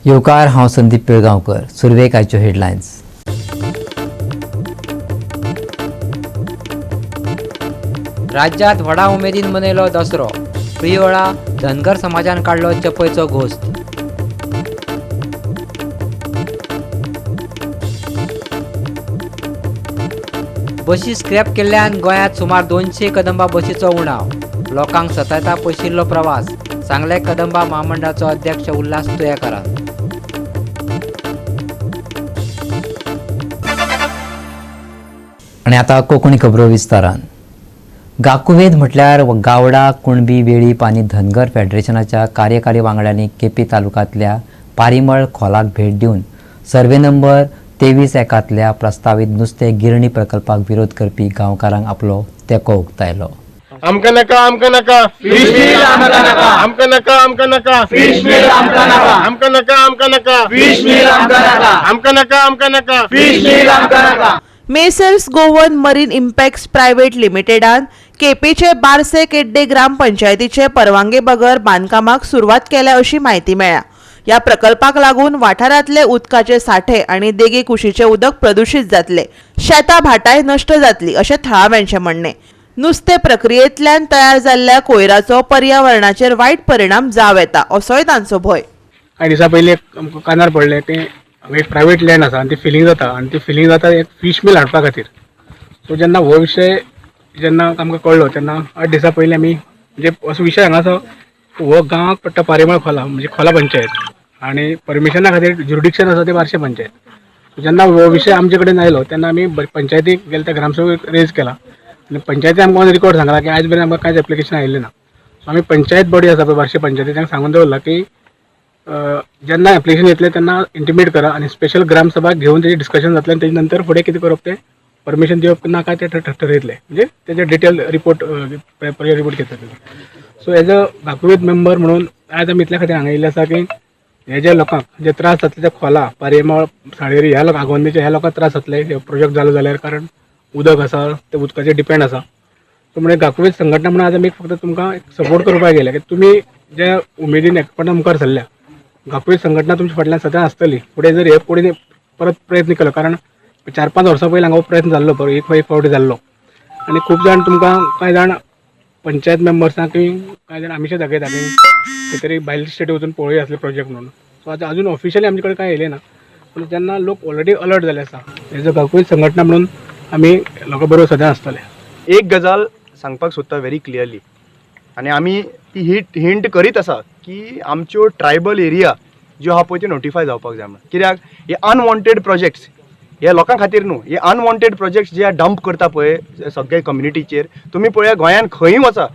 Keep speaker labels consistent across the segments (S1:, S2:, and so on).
S1: येवकार, हांव संदीप पिळगांवकर. सुरवेक आयच्यो हेडलायन्स. राज्यात व्हडा उमेदीन मनयलो दसरो. प्रियोळा धनगर समाजान काडलो चपयचो घोस्त. बशी स्क्रॅप केल्ल्यान गोंयांत सुमार 200 कदंबा बशीचो उणाव. लोकांक सतायता पयशिल्लो प्रवास, सांगले कदंबा म्हामंडळाचो अध्यक्ष उल्हास तुयेकारान. आनी आतां कोंकणी खबरो विस्तारान. गाकुवेद म्हटल्यार गावडा, कुणबी, वेळीप आनी धनगर फेडरेशनाच्या कार्यकारी वांगड्यांनी केपी तालुक्यांतल्या पारिमळ खोलाक भेट दिवन सर्वे नंबर 23 एकांतल्या प्रस्तावीत नुस्तें गिरणी प्रकल्पाक विरोध करपी गांवकारांक आपलो तेंको उक्तायलो.
S2: आमकां नाका, आमकां नाका फिश मिल, आमकां नाका, आमकां नाका, आमकां नाका फिश मिल, आमकां नाका, आमकां नाका, आमकां नाका फिश मिल, आमकां नाका, आमकां नाका, आमकां नाका फिश मिल, आमकां नाका.
S3: Messrs Goan marine impex private लिमिटेडान केपेचे बारसे केड्डे ग्रामपंचायतीचे परवानगे बगर बांदकामाक सुरवात केल्या अशी म्हायती मेळ्ळ्या. ह्या प्रकल्पाक लागून वाठारांतले उदकाचे साठे आनी देगे कुशीचे उदक प्रदुशीत जातले, शेतां भाटांय नश्ट जातली अशें थळाव्यांचें म्हणणें. नुस्तें प्रक्रियेंतल्यान तयार जाल्ल्या कोयराचो पर्यावरणाचेर वायट परिणाम जावं येता असोय तांचो भंय.
S4: कांय दिसां पयलीं एक आमकां कानार पडलें की हांगा एक प्रायवेट लँड आसा आनी ती फिलींग जाता आनी ती फिलींग जाता एक फीश मील हाडपा खातीर. सो जेन्ना हो विशय जेन्ना आमकां कळ्ळो तेन्ना 8 दिसां पयलीं आमी म्हणजे असो विशय हांगा आसा, हो गांवाक पडटा पारिमळ खोला म्हणजे खोला पंचायत आनी परमिशना खातीर ज्युरिडिक्शन आसा ते बारशे पंचायत. सो जेन्ना हो विशय आमचे कडेन आयलो तेन्ना आमी पंचायतीक गेले, त्या ग्रामसभेक रेज केला आनी पंचायती आमकां ऑन रिकॉर्ड सांगला की आयज मेरेन आमकां कांयच एप्लिकेशन आयिल्लें ना. सो आमी पंचायत बॉडी आसा पळय बारशे पंचायती तांकां सांगून दवरलां की जेन्ना एप्लिकेशन येतलें तेन्ना इंटिमेट करा आनी स्पेशल ग्रामसभा घेवन तेजें डिस्कशन जातलें आनी तेजे नंतर फुडें कितें करप तें परमिशन दिवप ना काय तें ठरयतलें, म्हणजे तेजे डिटेल रिपोर्ट प्रोजेक्ट रिपोर्ट घेतले. So as a Gakuved member म्हणून आयज आमी इतल्या खातीर हांगा येयल्ले आसा की हे जे लोकांक जे त्रास जातले ते खोला, पारेमळ, साळेरी ह्या लोकांक, आगोंदेचे ह्या लोकांक त्रास जातले हे प्रोजेक्ट जालो जाल्यार, कारण उदक आसा ते उदकाचेर डिपेंड आसा. सो म्हणजे गाकुवेद संघटना म्हणून आज आमी फक्त तुमकां एक सपोर्ट करपाक गेले की तुमी जे उमेदीन एकपणा मुखार सरल्या, गाकुवेद संघटना तुमच्या फाटल्यान सदांच आसतली. फुडें जर हे कोणी परत प्रयत्न केलो, कारण 4-5 वर्सां पयलीं हांगा हो प्रयत्न जाल्लो, बरो एक फावटी जाल्लो आनी खूब जाण तुमकां कांय जाण पंचायत मेंबर्सांक कांय जाण आमिशय दाखयता की खंय तरी भायले स्टेटी वचून पळोवया असले प्रोजेक्ट म्हणून. सो आतां अजून ऑफिशियली आमचे कडेन कांय येयलें ना, पूण जेन्ना लोक ऑलरेडी अलर्ट जाल्ले आसा, एज अ गाकुवेद संघटना म्हणून आमी लोकां बरोबर सदांच आसतले.
S5: एक गजाल सांगपाक सोदता व्हेरी क्लियरली आनी आमी ती हिंट करीत आसा की आमच्यो ट्रायबल एरिया ज्यो आहा पळय त्यो नोटिफाय जावपाक जाय म्हणून. कित्याक हे अनवॉन्टेड प्रोजेक्ट्स हे लोकां खातीर न्हू, हे अनवॉन्टेड प्रोजेक्ट्स जे डंप करता पळय सगळे कम्युनिटीचेर. तुमी पळया गोंयान खंयूय वचा,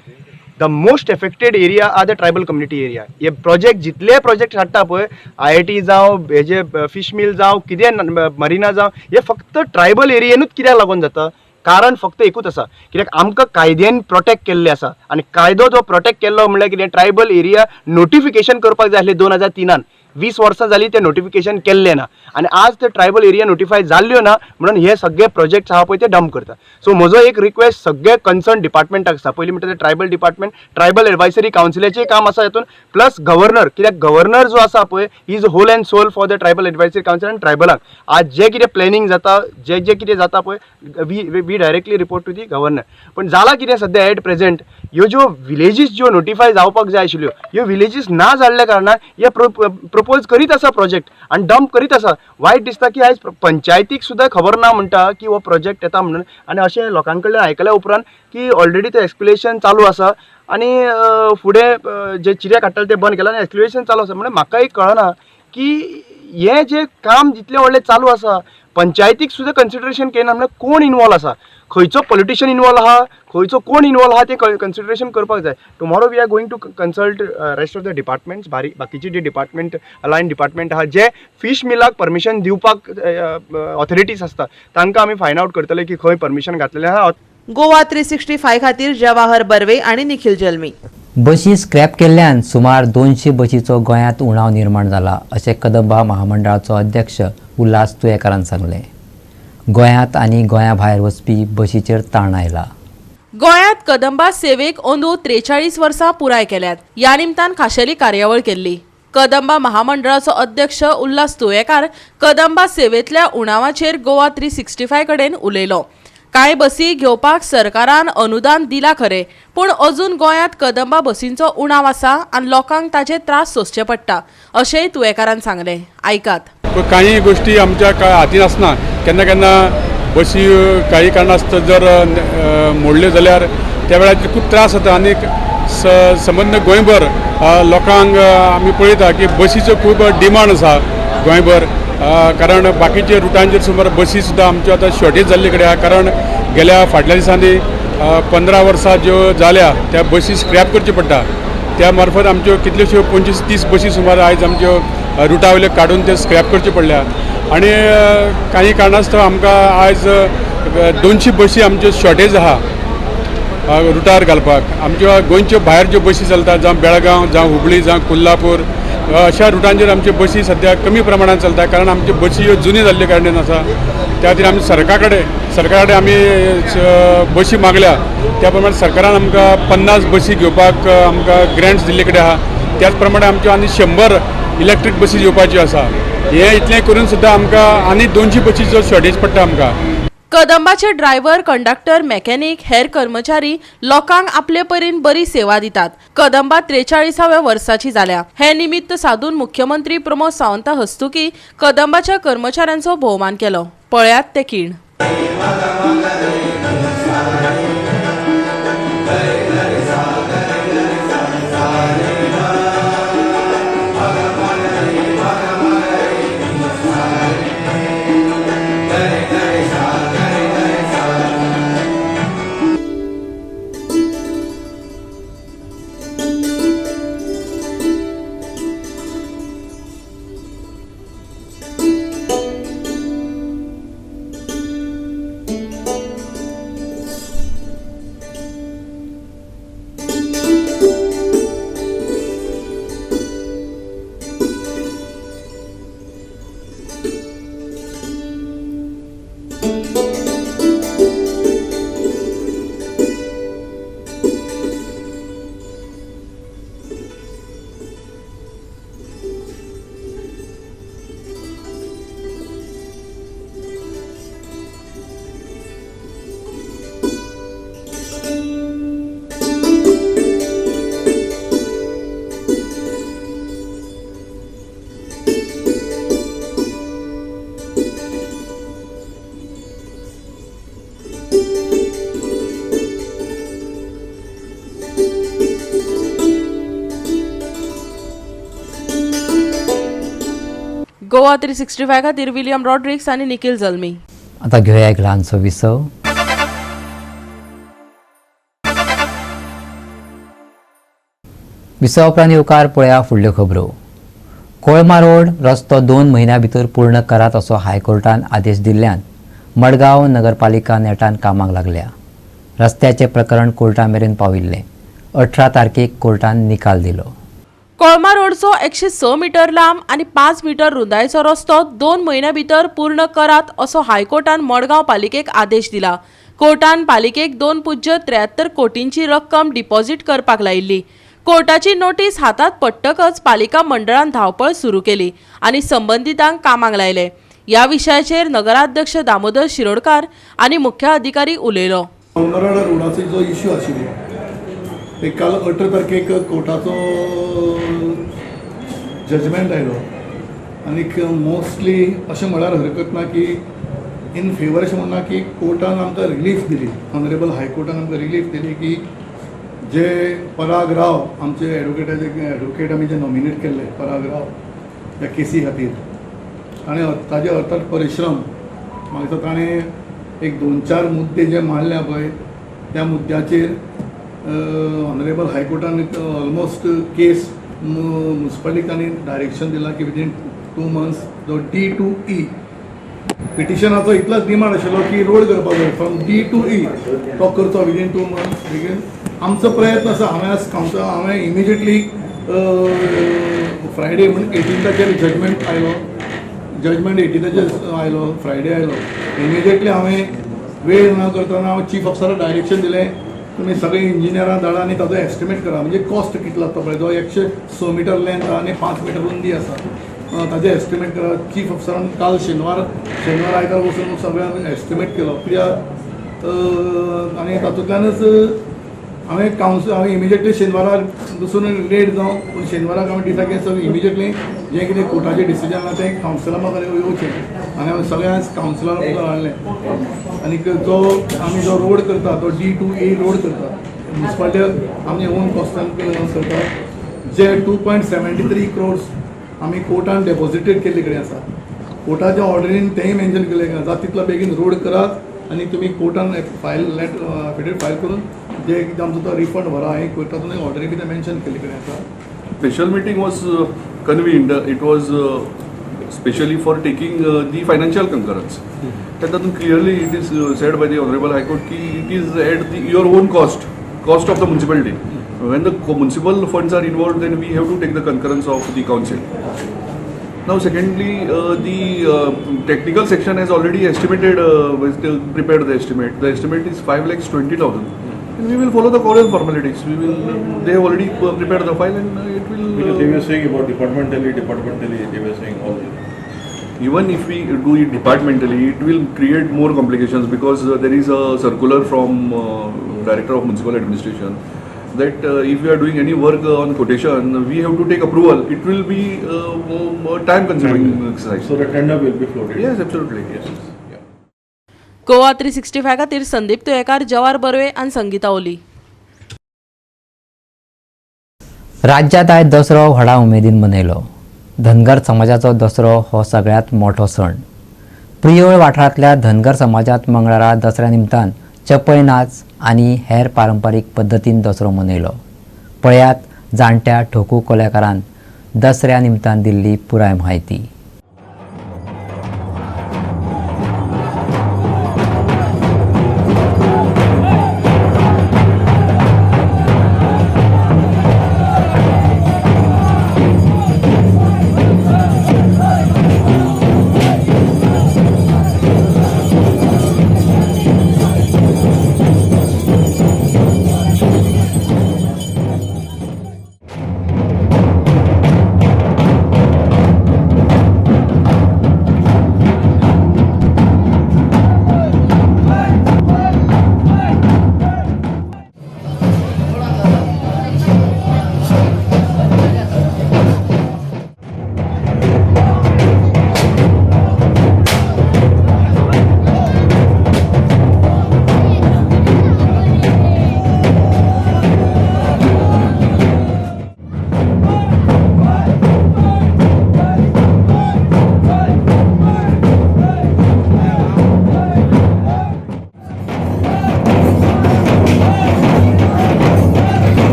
S5: the most affected area are the tribal community area. हे प्रोजेक्ट जितले प्रोजेक्ट हाडटा पळय, IIT जावं, हेजे फिश मील जावं, कितें मरिना जावं, हे फक्त ट्रायबल एरियेनूच कित्याक लागून जाता? कारण फक्त एकूच आसा, कित्याक आमकां कायद्यान प्रोटेक्ट केल्लें आसा आनी कायदो जो प्रोटेक्ट केल्लो म्हणल्यार कितें, ट्रायबल एरिया नोटिफिकेशन करपाक जाय आसलें 2003, 20 वर्सां जालीं तें नोटिफिकेशन केल्लें ना आनी आज ते ट्रायबल एरिया नोटिफाय जाल्ल्यो ना म्हणून हे सगळे प्रोजेक्ट्स आहा पळय ते डंप करता. सो म्हजो एक रिक्वेस्ट सगळे कन्सर्न डिपार्टमेंटाक आसा. पयलीं म्हणटा ते ट्रायबल डिपार्टमेंट, ट्रायबल एडवायसरी कावन्सिलाचें काम आसा हितून, प्लस गव्हर्नर, कित्याक गव्हर्नर जो आसा पळय is whole and sole for the tribal advisory council आनी ट्रायबलांक आज जें कितें प्लॅनिंग जाता, जें जें कितें जाता पळय, we directly report to the governor. पण जालां कितें सद्या एट प्रेझेंट, ह्यो ज्यो विलेजीस ज्यो नोटिफाय जावपाक जाय आशिल्ल्यो ह्यो विलेजीस ना जाल्ल्या कारणान हे प्रपोज करीत आसा प्रोजेक्ट आनी डंप करीत आसा. वायट दिसता की आयज पंचायतीक सुद्दां खबर ना म्हणटा की हो प्रोजेक्ट येता म्हणून, आनी अशें लोकां कडल्यान आयकल्या उपरांत की ऑलरेडी तें एक्सक्युलेशन चालू आसा आनी फुडें जे चिरे काडटाले ते बंद केला आनी एक्सक्युलेशन चालू आसा. म्हणल्यार म्हाका एक कळना की हें जें काम जितलें व्हडलें चालू आसा, पंचायतीक सुद्दां कन्सिडरेशन केना, म्हणल्यार कोण इनवॉल्व आसा, खंयचो पॉलिटिशियन इनवॉल्व आहा, खंयचो कोण इनवॉल्व आहा तें कन्सिडरेशन करपाक जाय. Tomorrow we are going to consult rest of the departments, बाकीचे जे डिपार्टमेंट अलायन डिपार्टमेंट आहा जे फिश मिलाक परमिशन दिवपाक ऑथॉरिटीज आसता, तांकां आमी फायंड आवट करतले की खंय परमिशन घातलेलें आहा.
S3: गोवा 365 खातीर जवाहर बर्वे आनी निखिल जल्मी.
S1: बशी स्क्रॅप केल्ल्यान सुमार 200 बशीचो गोंयांत उणाव निर्माण जाला अशें कदंबा महामंडळाचो अध्यक्ष उल्हास तुयेकारान सांगलें. गोंयांत आनी गोंया भायर वचपी बशीचेर ताण आयला.
S6: गोंयांत कदंबा सेवेक अंदू 43 वर्सां पुराय केल्यात. ह्या निमतान खाशेली कार्यावळ केल्ली.
S3: कदंबा महामंडळाचो अध्यक्ष उल्हास तुयेकार कदंबा सेवेंतल्या उणावाचेर गोवा 365 कडेन उलयलो. कांय बसी घेवपाक सरकारान अनुदान दिला खरें, पूण अजून गोंयांत कदंबा बसींचो उणाव आसा आनी लोकांक ताचे त्रास सोंसचे पडटा अशेंय तुयेकारान सांगलें. आयकात.
S6: काही गोष्टी आमच्या हातीन आसना. केन्ना केन्ना बसी काही कारणास्तव जर मोडल्यो जाल्यार त्या वेळाचेर खूब त्रास जाता आनी संबंद गोंयभर लोकांक आमी पळयता की बसीचो खूब डिमांड आसा गोंयभर, कारण बाकीचे रुटांचेर सुमार बसी सुद्दां आमच्यो आतां शॉर्टेज जाल्ले कडेन आहा. कारण गेल्या फाटल्या दिसांनी 15 वर्सां ज्यो जाल्या त्या बसी स्क्रॅप करच्यो पडटा. त्या मार्फत आमच्यो कितल्योश्यो 25-30 बसी सुमार आयज आमच्यो रुटा वयल्यो काडून त्यो स्क्रॅप करच्यो पडल्या आनी काही कारणास्तव आमकां आयज 200 बसी आमच्यो शॉर्टेज आहा रुटार घालपाक. आमच्यो गोंयच्यो भायर ज्यो बसी चलतात, जावं बेळगांव, जावं हुबळी, जावं कोल्हापूर, अशा रुटांचेर आमच्यो बसी सद्या कमी प्रमाणान चलता, कारण आमच्यो बसी ह्यो जुन्यो जाल्ले कारणान आसा. त्या खातीर आमी सरकारा कडेन आमी बसी मागल्या. त्या प्रमाणे सरकारान आमकां 50 बसी घेवपाक आमकां ग्रँट्स दिल्ले कडेन आहा. त्याच प्रमाणे आमच्यो आनी 100 इलेक्ट्रीक बसी येवपाच्यो आसा. हें इतलें करून सुद्दां आमकां आनी 200 बसीचो शॉर्टेज पडटा आमकां.
S3: कदंबाचे ड्रायव्हर, कंडक्टर, मेकॅनिक, हेर कर्मचारी लोकांक आपले परीन बरी सेवा दितात. कदंबा 43व्या वर्साची जाल्या. हे निमित्त साधून मुख्यमंत्री प्रमोद सावंत हस्तुकी कदंबाच्या कर्मचाऱ्यांचो भोवमान केलो. पळयात ते खीण. गोवा 365 खातीर विलियम रॉड्रिक्स आनी निखिल जल्मी.
S1: आता घेवया एक ल्हानसो विसव. विसवा उपरांत येवकार पळया फुडल्यो खबरो. कोळमा रोड रस्तो 2 म्हयन्या भितर पूर्ण करात असो हायकोर्टान आदेश दिल्ल्यान मडगांव नगरपालिका नेटान कामाक लागल्या. रस्त्याचें प्रकरण कोर्टा मेरेन पाविल्लें. 18 तारखेक कोर्टान निकाल दिलो.
S3: कोळमा रोडचो 106 मीटर लांब आनी 5 मीटर रुंदायेचो रस्तो 2 म्हयन्या भितर पूर्ण करात असो हायकोर्टान मडगांव पालिकेक आदेश दिला. कोर्टान पालिकेक 2.73 कोटींची रक्कम डिपॉझिट करपाक लायिल्ली. कोर्टाची नोटीस हातात पडटकच पालिका मंडळान धांवपळ सुरू केली आनी संबंदितांक कामाक लायले. ह्या विशयाचेर नगराध्यक्ष दामोदर शिरोडकार आनी मुख्य अधिकारी उलयलो.
S7: कोळमा रोडाचो जो इश्यू आशिल्लो ते काल 18 तारखेक कोर्टाचो जजमेंट आयलो आनीक मोस्टली अशें म्हळ्यार हरकत ना की इन फेवर अशें म्हणना की कोर्टान आमकां रिलीफ दिली, ऑनरेबल हायकोर्टान आमकां रिलीफ दिली की जे पराग राव आमचे एडवोकेटाचे एडवोकेट आमी जे नॉमिनेट केल्ले पराग राव ह्या केसी खातीर ताणें ताजे अर्थात परिश्रम म्हाका दिसता ताणें एक 2-4 मुद्दे जे मांडल्या पळय त्या मुद्द्याचेर ऑनरेबल हायकोर्टान ऑलमोस्ट केस मुन्सिपालिटीक तांणी डायरेक्शन दिलां की विदीन 2 मंथ्स जो D to E पिटिशनाचो इतलोच डिमांड आशिल्लो की रोड करपाक जाय फ्रॉम D to E तो करचो विदीन 2 मंथ्स. बेगीन आमचो प्रयत्न आसा. हांवें आज कावंसर हांवें इमिजिएटली फ्रायडे म्हण 18ताचेर जजमेंट आयलो, जजमेंट 18ताचेर आयलो, फ्रायडे आयलो. इमिजिएटली हांवें वेळ ना करतना हांव चीफ ऑफिसराक डायरेक्शन दिलें तुमी सगळे इंजिनियरां धाडा आनी ताजो एस्टिमेट करा, म्हणजे कॉस्ट कितलो जाता पळय. जो 106 मिटर लेंथ आहा आनी 5 मिटर रुंदी आसा ताजें एस्टिमेट करा. चीफ ऑफिसरान काल शेनवार आयतार वचून सगळ्यांक एस्टिमेट केलो कित्याक आनी तातूंतल्यानच हांवें कावन्सिल हांवें इमिजिएटली शेनवारा बसून लेट जावं पूण शेनवाराक हांवें डिसायड केलें सगळें इमिजिएटली जें कितें कोर्टाचें डिसिजन आहा तें कावन्सिला मुखार येवचें आनी हांवें सगळ्यांक कावन्सिला मुखार हाडलें. आनीक जो आमी जो रोड करता तो D2A road करता, मुन्सिपालिटी आमचे ओन कॉस्टान करता. जे 2.73 क्रोर्स आमी कोर्टान डेपोजिटेड केल्ले कडेन आसा. कोर्टाच्या ऑर्डरीन तेंय मेन्शन केल्लें जाता तितलो बेगीन रोड करात आनी तुमी कोर्टान फायल एफिडेवीट फायल करून जे कितें आमचो तो रिफंड व्हरा हें कोर्टातून ऑर्डरी बी मेन्शन केल्ले कडेन आसा.
S8: Special meeting was convened. It was specially for taking the financial concurrence. And then clearly it is said by the Honorable High Court ki it is at the, your own cost, cost of the municipality. When the municipal funds are involved, then we have to take the concurrence of the council. Now secondly, the technical section has already estimated, prepared the estimate. The estimate is 5,20,000. And we will follow the core formalities. We will. They have already prepared the file, and it will.
S9: Because they were saying about departmentally, they were saying all this.
S8: Even if we do it departmentally, it will create more complications because there is a circular from Director of Municipal Administration that if we are doing any work on quotation, we have to take approval. It will be time consuming exercise.
S9: So the tender will be floated.
S8: Yes, absolutely. Yes. Yeah.
S10: Goa 365 खातीर संदीप तुयेकार, जवार बर्वे आनी संगीता ओली.
S1: राज्यांत आयज दसरो व्हडा उमेदीन मनयलो. धनगर समाजाचो दसरो हो सगळ्यांत मोठो सण. प्रियोळ वाठारांतल्या धनगर समाजांत मंगळारा दसऱ्या निमतान चपय नाच आनी हेर पारंपारीक पद्दतीन दसरो मनयलो. पळयात जाणट्या ठोकू कोलेकारान दसऱ्या निमतान दिल्ली पुराय म्हायती.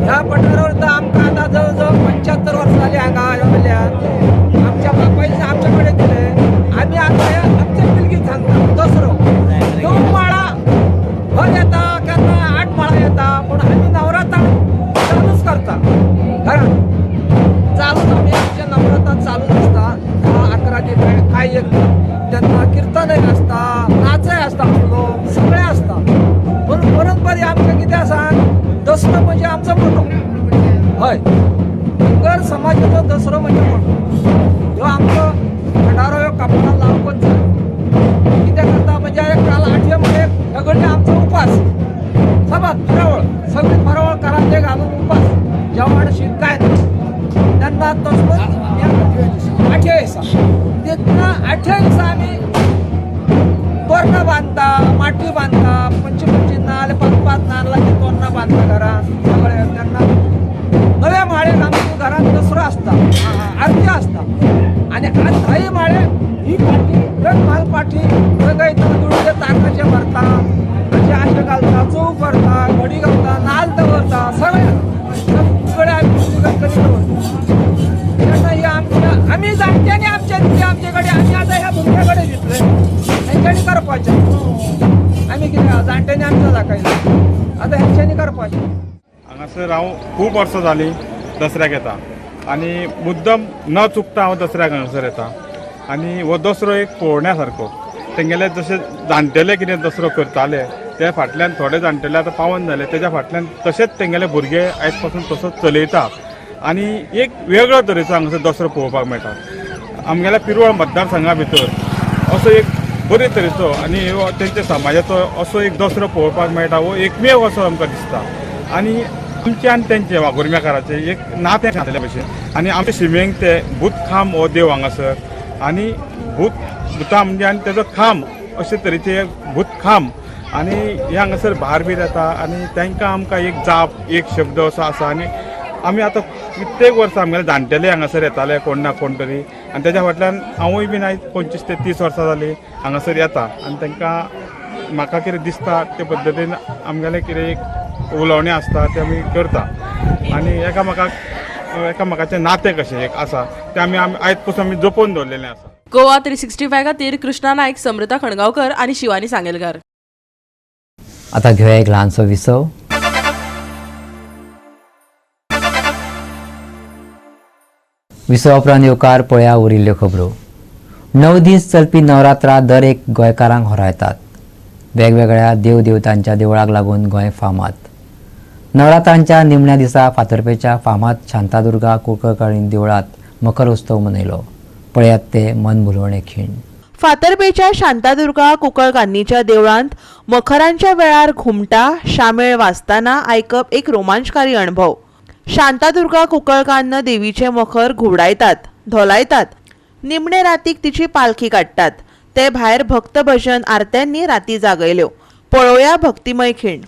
S11: ह्या पठारावर तर आमकां आतां जवळ जवळ 75 वर्सां जालीं हांगा येवल्यार. आमच्या बापायन आमच्या कडेन दिले, आमी आतां हे आमच्या पिळगीक सांगता दसरो 9 माळा भर येता, केन्ना 8 माळा येता, पूण आमी नवरात्रां चालूच करता घरान चालूच. आमी आमच्या नवरात्रां चालूच आसता 10-11 दीस काय एक ना. तेन्ना किर्तनय आसता, नाचय आसता, आपलो सगळें आसता. म्हणून परंपरा आमचें कितें आसा, दसरो म्हणजे आमचो मोठो. हय, धनगर समाजाचो दसरो म्हणजे मोठो. ह्यो आमचो भंडारो ह्यो कापडां लावपाक जाय. कितें करता म्हणजे काल 8 म्हळ्यार सगळे आमचो उपास, सभाग फरावळ सगळी फरावळ करांचे घालून उपास, जेवण शीत काय ना. तेन्ना तसलोच 8 दिसा तेन्ना 8 दिसा आमी तोरणां बांदता, माटवी बांदता, 25-25 नाल्ल 5-5 नाल्लाची तोरणां बांदता घरान सगळे. तेन्ना नव्या माळेक आमच्या घरान दसरो आसता, आरती आसता. आनी आज 10 माळे ही पाटी रंग पाटी रंगयता, दुडूचे ताकाचे भरता, अशे आशे घालता, चोव करता, घडी घालता, नाल्ल दवरता, सगळे सगळे आमी गणपती दवरता. तेन्ना ही आमच्या आमी जाणट्यांनी आमच्या दिली आमचे कडेन, आमी आतां ह्या भुरग्या कडेन दितले. करपाचें. आमी कितें जाणट्यांनी आमकां दाखयलें, आतां हेंच्यांनी करपाचें.
S6: हांगासर हांव खूब वर्सां जालीं दसऱ्याक येता आनी मुद्दम न चुकता हांव दसऱ्याक हांगासर येता. आनी हो दसरो एक पळोवण्या सारको. तेंगेले जशे जाणटेले कितें दसरो करताले ते फाटल्यान थोडे जाणटेले आतां पावन जाले, तेज्या फाटल्यान तशेंच तेंगेले भुरगे आयज पासून तसोच चलयता आनी एक वेगळो तरेचो हांगासर दसरो पळोवपाक मेळटा. आमगेल्या पिरवळ मतदारसंघा भितर असो एक बरे तरेचो आनी तेंच्या समाजाचो असो एक दसरो पळोवपाक मेळटा, हो एकमेव असो आमकां दिसता. आनी आमचे आनी तेंचे वाघुर्म्याकाराचे एक नातें आसलेले भशेन. आनी आमचे शिमेक ते भूतखाम हो देव हांगासर आनी भुतां म्हणजे आनी तेजो खांब अशे तरेचे भूतखाम आनी हे हांगासर भार बीर येता आनी तांकां आमकां एक जाप एक शब्द असो आसा. आनी आमी आतां कित्येक वर्सां आमगेले जाणटेले हांगासर येताले कोण ना कोण तरी आनी तेज्या फाटल्यान हांवूय बीन आयज 25 ते 30 वर्सां जालीं हांगासर येता आनी तांकां म्हाका कितें दिसता ते पद्दतीन आमगेलें कितें एक उलोवणें आसता तें आमी करता आनी एकामेकाचें नातें कशें एक आसा तें आमी आयज पसून आमी जपोवन दवरलेलें आसा.
S10: गोवा 365 खातीर कृष्णा नायक, समृता खणगांवकर आनी शिवानी सांगेलकार.
S1: आतां घेवया एक ल्हानसो विसव. विसवा उपरांत येवकार पळया उरिल्ल्यो खबरो. 9 दीस चलपी नवरात्रा दर एक गोंयकारांक होरायतात. वेगवेगळ्या देवदेवतांच्या देवळाक लागून गोंय फामाद. नवरात्रांच्या निमण्या दिसा फातर्पेच्या फामाद शांतादुर्गा कुंकळकाळीन देवळांत मकर उत्सव मनयलो. पळयात ते मनभुलोवणे खीण.
S3: फातर्पेच्या शांतादुर्गा कुंकळकान्नीच्या देवळांत मखरांच्या वेळार घुमटा शामेळ वाजताना आयकप एक रोमांचकारी अणभव. शांतादुर्गा कुंकळकान्न देवीचे मखर घुंवडायतात, धोलायतात. निमणे रातीक तिची पालखी काडटात. ते भायर भक्त भजन आरत्यांनी राती जागयल्यो. पळोवया भक्तिमय खीण.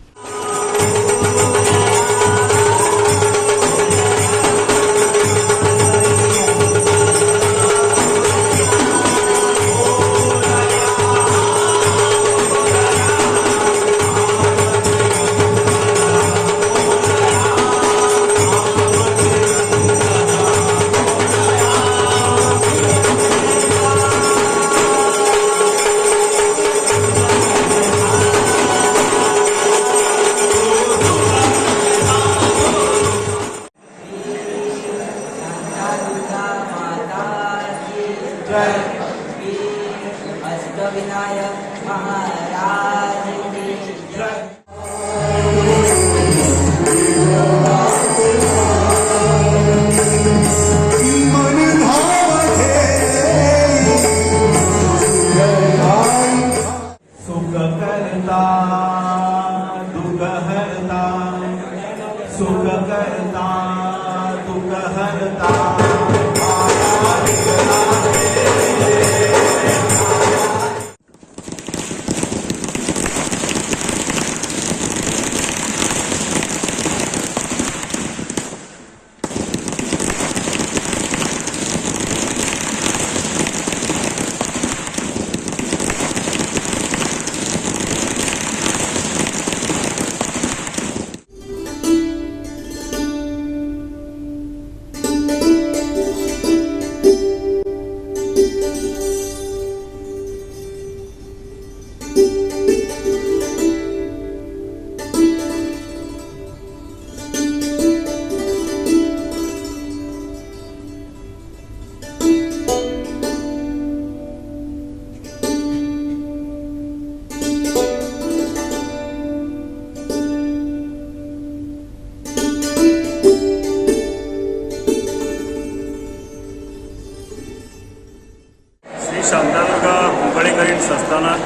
S9: शांतादुर्गा कुंकळेकरीण संस्थानाक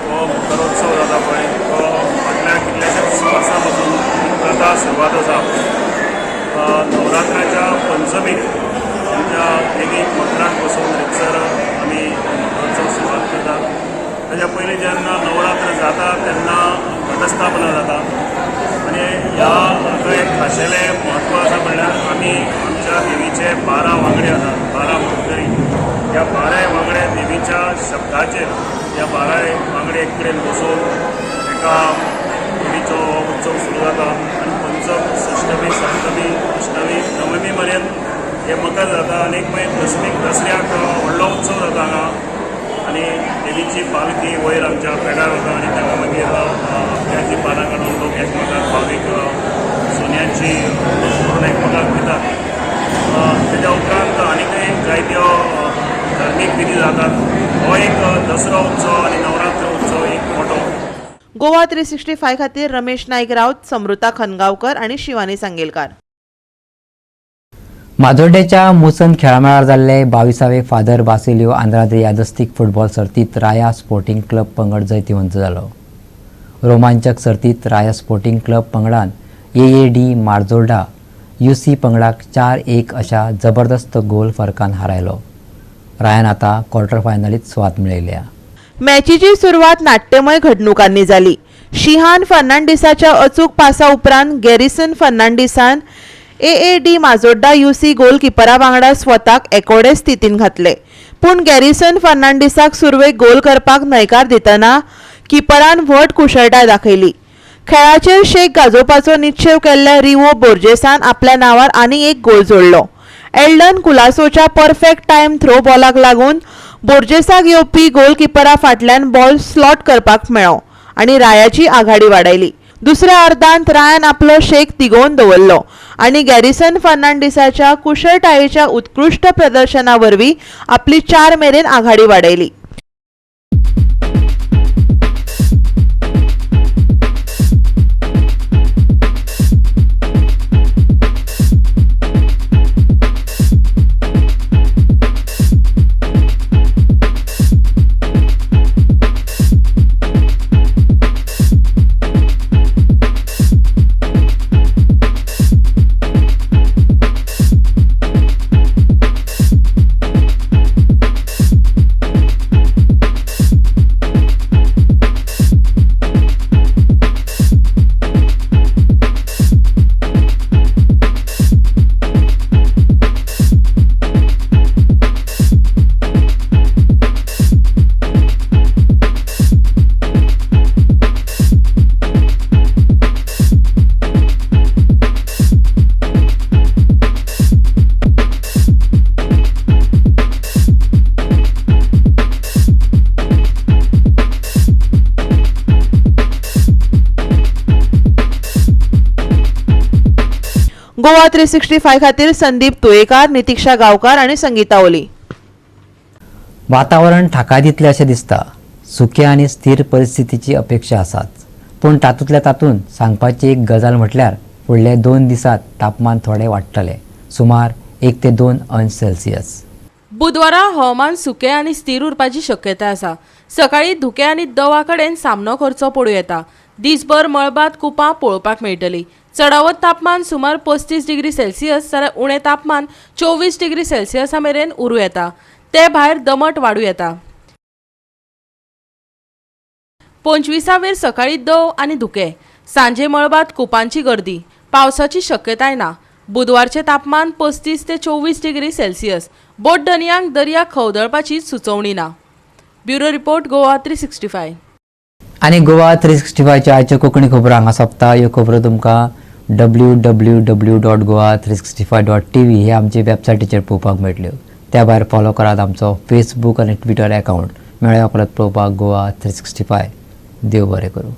S9: हो मकरोत्सव जाता पळय तो फाटल्या कितल्याशाच वर्सां पासून प्रथा सुरवात आसा. नवरात्राच्या पंचमीक आमच्या देवीक मकराक बसोवन रितसर आमी मकरोत्सव सुरवात करतात. ताच्या पयलीं जेन्ना नवरात्र जाता तेन्ना घटस्थापना जाता आनी ह्या हाका एक खाशेलें म्हत्व आसा म्हणल्यार आमी आमच्या देवीचे 12 वांगडी आसात, 12 मानकरी. ह्या 12 वांगडे देवीच्या शब्दाचेर ह्या 12 वांगडे एक कडेन बसून एका देवीचो उत्सव सुरू जाता आनी पंचम, सष्टमी, सप्तमी, अष्टमी, नवमी मेरेन हे मकर जाता आनी मागीर दसमीक दसऱ्याक व्हडलो उत्सव जाता हांगा. आनी देवीची पालखी वयर आमच्या पेडार वता आनी ताका मागीर आपल्याची पानां काडून लोक एकमेकाक भावीक सोन्याची करून एकमेकाक दितात. तेज्या उपरांत आनीकय जायत्यो धार्मीक विधी जातात. हो एक दसरो उत्सव आनी नवरात्र उत्सव एक मोठो.
S3: गोवा 365 खातीर रमेश नाईक राऊत, समृता खनगांवकर आणि शिवानी सांगेलकार.
S1: माजोड्डेच्या मुसन खेळामेळार जाल्ले 22वे फादर बासिलियो आंद्रादे यादस्तीक फुटबॉल सर्तीत राया स्पोर्टिंग क्लब पंगड जैतिवंत जालो. रोमांचक सर्तीत राया स्पोर्टिंग क्लब पंगडान AAD Majorda UC पंगडाक 4-1 अशा जबरदस्त गोल फरकान हारायलो. रायान आतां क्वॉर्टर फायनलीत सुवात मेळयल्या.
S3: मॅचीची सुरवात नाट्यमय घडणुकांनी जाली. शिहान फर्नांडिसाच्या अचूक पासा उपरांत गॅरिसन फर्नांडिसान AAD Majorda UC गोलकिपरा वांगडा स्वताक एकोडे स्थितीन घातले. पूण गॅरिसन फर्नांडिसाक सुरवेक गोल करपाक न्हयकार दितना किपरान व्हड कुशळटाय दाखयली. खेळाचेर शेक गाजोवपाचो निश्चेव केल्ल्या रिवो बोर्जेसान आपल्या नांवार आनी एक गोल जोडलो. एल्डन कुलासोच्या परफेक्ट टायम थ्रो बॉलाक लागून बोर्जेसाक येवपी गोलकिपरा फाटल्यान बॉल स्लॉट करपाक मेळ्ळो आनी रायाची आघाडी वाडयली. दुसऱ्या अर्दांत रायान आपलो शेक तिगोवन दवरलो आनी गॅरिसन फर्नांडिसाच्या कुशळटायेच्या उत्कृश्ट प्रदर्शना वरवीं आपली 4 मेरेन आघाडी वाडयली. गोवा 365 खातीर संदीप तुयेकार, नितीक्षा गावकार आणि संगीता ओली.
S1: वातावरण थाकाय दितलें अशें दिसता. सुके आनी स्थिर परिस्थितीची अपेक्षा आसाच, पूण तातूंतल्या तातूंत सांगपाची एक गजाल म्हटल्यार फुडले 2 दिसांत तापमान थोडें वाडटलें, सुमार 1 ते 2 अंश सेल्सियस.
S10: बुधवारा हवामान सुकें आनी स्थिर उरपाची शक्यताय आसा. सकाळीं धुकें आनी दवा कडेन सामनो करचो पडूं येता. दिसभर मळबांत कुपां पळोवपाक मेळटली. चडावत तापमान सुमार 35 डिग्री सेल्सियस जाल्यार उणें तापमान 24 डिग्री सेल्सियसा मेरेन उरूं येता. ते भायर दमट वाडूं येता. 25वेर सकाळीं दव आनी धुकें, सांजे मळबांत कुपांची गर्दी, पावसाची शक्यताय ना. बुधवारचें तापमान 35 ते 24 डिग्री सेल्सियस. बोट धनयांक दर्या खवदळपाची सुचोवणी ना. Bureau report, Goa 365.
S1: आनी गोवा 365च्या आयच्यो कोंकणी खबरो हांगा सोंपता. ह्यो खबरो तुमकां www.goa365.tv हे आमचे वेबसायटीचेर पळोवपाक मेळटल्यो. त्या भायर फॉलो करात आमचो फेसबूक आनी ट्विटर एकावंट. मेळया परत पळोवपाक गोवा 365. देव बरें करूं.